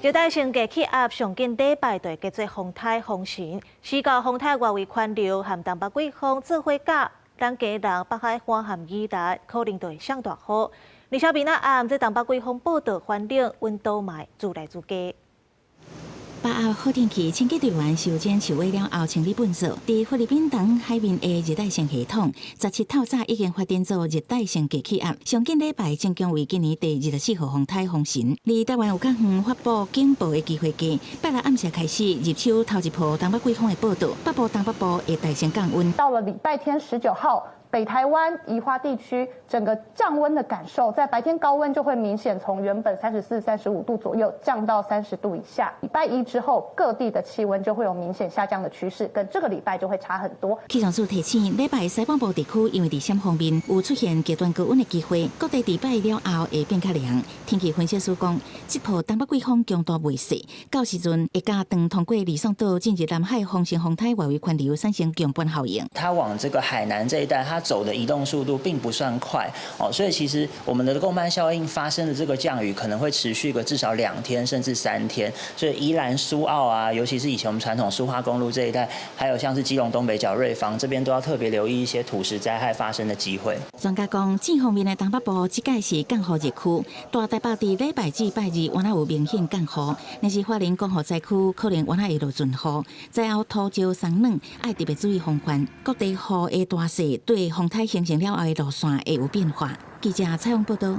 熱帶性低氣壓上緊禮拜就會結做風颱風神，時到風颱外圍環流和東北季風做伙夾，咱基隆北海岸和宜蘭可能就會上大雨。而且明仔暗這東北季風報道反冷，溫度嘛會愈來愈低。八號好天氣，清潔隊員修剪樹尾了後清理糞掃。佇菲律賓東海面的熱帶性系統，17透早已經發展做熱帶性低氣壓。上緊禮拜增強為今年第24號風颱風神。離台灣有較遠發布警報的機會低。拜六暗時開始入秋頭一波東北季風的報道，北部東北部會大升降溫。到了禮拜天19號，北台灣宜花地區整個降溫的感受，在白天高溫就會明顯從原本34、35度左右降到30度以下。禮拜一之後，各地的氣溫就會有明顯下降的趨勢，跟這個禮拜就會差很多。氣象署提醒，禮拜西半部地區因為佇閃鋒面有出現極端高溫的機會，各地禮拜了後會變較涼。天氣分析師講，這波東北季風強度袂細，到時陣會佮當通過呂宋島進入南海風神風颱外圍環流產生強迫效應。它往這個海南這一帶，它走的移動速度並不算快哦，所以其實我們的共伴效應發生的這個降雨可能會持續個至少2天甚至3天，所以宜蘭蘇澳啊，尤其是以前我們傳統蘇花公路這一帶，還有像是基隆東北角瑞芳這邊，都要特別留意一些土石災害發生的機會。專家講，正鋒面的東北部這屆是降雨熱區，大台北佇禮拜至拜二，敢若有明顯降雨，若是花蓮降雨災區可能敢若會落陣雨，災後土石鬆軟，愛特別注意防範。各地雨的大細對風颱形成了後的路線會有變化。記者採訪報道。